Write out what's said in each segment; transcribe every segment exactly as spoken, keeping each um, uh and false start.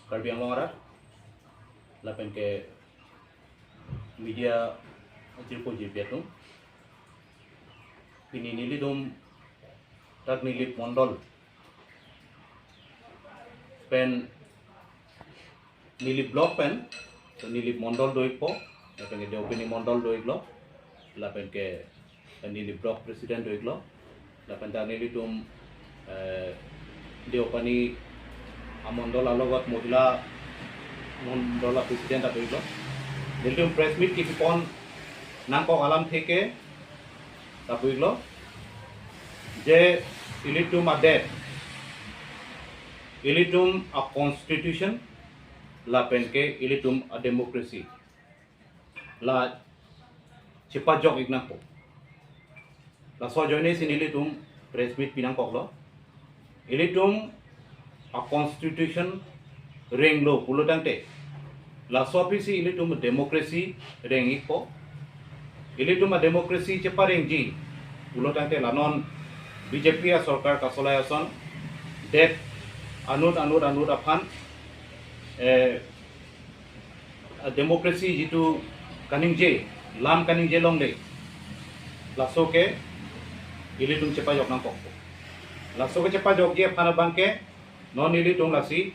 Karbi Anglong arat, lapen ke media jirpo jirpi atum. Pini nelitum dak Nilip Mondol pen, Nilip Block pen, so Nilip Mondol do-ikpo, lapen ke Deopani Mondol do-iklo, lapen ke Nilip Block President do-iklo, lapen ta nelitum, eh, Deopani amondol alogot Mohila Mondol a President ta do-iklo. Nelitum press meet kepipon nangkok alamthe ke ta pu-iklo, je ilitum adet, ilitum a constitution, lapen ke ilitum a democracy, la chepajok-ik nangpo. Laso ajoine si nelitum press meet pinangkoklo. Ilitum a constitution renglo pulo tangte, laso aphisi ilitum democracy reng-ikpo. Ilitum a democracy cheparengji pulo tangte, la non B J P a sorkar kasolai ason, det anut anut anut aphan, eh, a democracy jitu kaningje, lam kaningje longle, laso ke ilitum chepajok nangkokpo. Laso ke chepajokji aphan abang ke non ilitum lasi,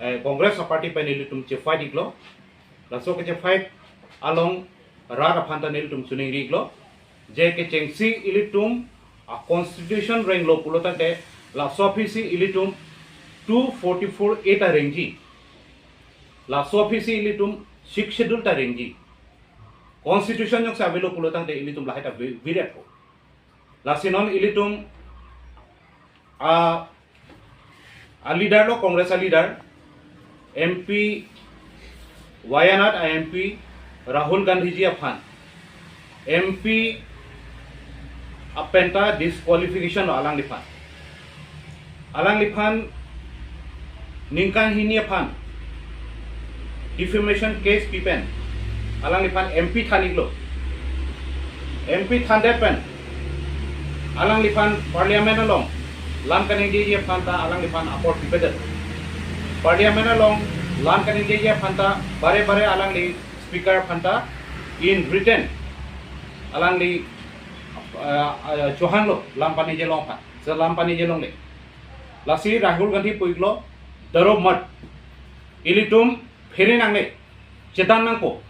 eh, Congress a party pen ilitum che-fight-iklo. Laso ke che-fight along rat aphan ta nelitum chiningri-iklo, je kechengsi ilitum a constitution renglo pulo tangte, laso aphisi ilitum two forty-four A ta rengji, laso aphisi ilitum Sixth Schedule ta rengji. Constitution jongsi avelo pulo tangte ilitum lahai ta vi-, vireppo. Lasi non ilitum a, a leader lo, Congress a leader, M P, Wayanad a M P Rahul Gandhi ji aphan, M P apenta disqualification lo alangliphan. Alangliphan ningkan hini aphan defamation case pipen alangliphan M P than-iklo. M P thandet pen alangliphan parliament along lam kaningjeji aphan ta alangliphan apor pipedet. Parliament along lam kaningjeji aphan ta bare bare alangli speaker aphan ta in written alangli, ah, ah, chohanglo lam paningje long aphan, se lam paningje longle. Lasi Rahul Gandhi pu-iklo, "Daro mat, ilitum phere nangne, chedan nangpo,